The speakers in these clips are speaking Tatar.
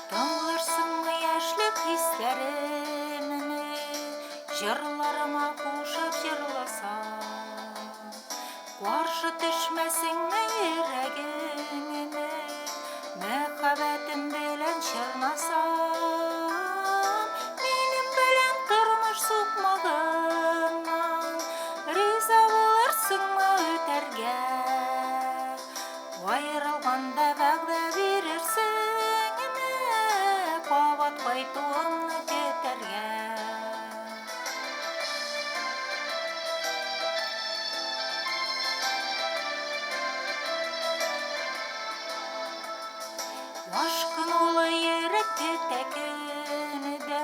Тыңларсыңмы яшьлек хисләремне, Җырларыма кушып җырласам? Каршы төшмәсеңме йөрәгеңне, Мәхәббәтем белән чорнасам? Минем белән тормыш сукмагыннан Риза булырсыңмы үтәргә? Аерылганда вәгъдә бирерсеңме, Кабат кайтуыңны көтәргә? Ашкынулы йөрәк көтә көне дә,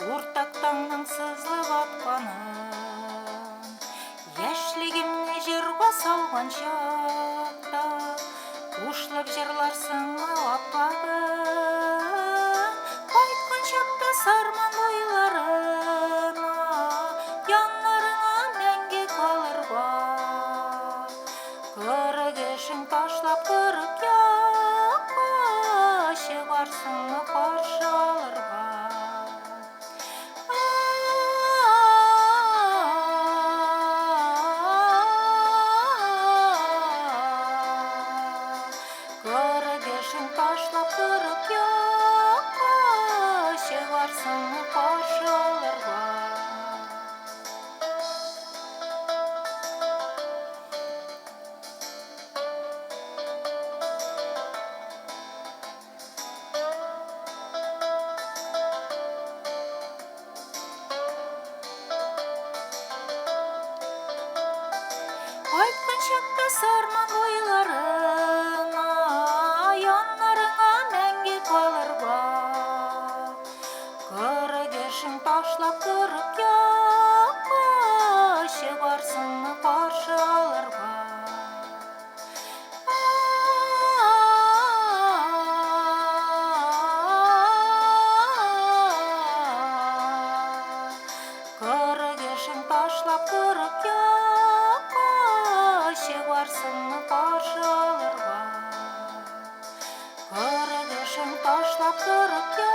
Уртак таңның сызылып атканын. Яшьлегемне җырга салган чакта, Кушылып җырларсыңмы, апагым? Кайткан чакта Сарман буйларына, Яннарыңа мәңге калырга. Кырык эшең ташлап кырык якка, Чыгарсыңмы каршы алырга? Кырык эшең ташлап кырык якка, Чыгарсыңмы каршы алырга? Кайткан чакта Сарман буйларына, Яннарыңа мәңге калырга. Кырык эшең ташлап кырык якка, Чыгарсыңмы каршы алырга? Кырык эшең ташлап кырык якка, Чыгарсыңмы каршы алырга? Кырык эшең ташлап кырык.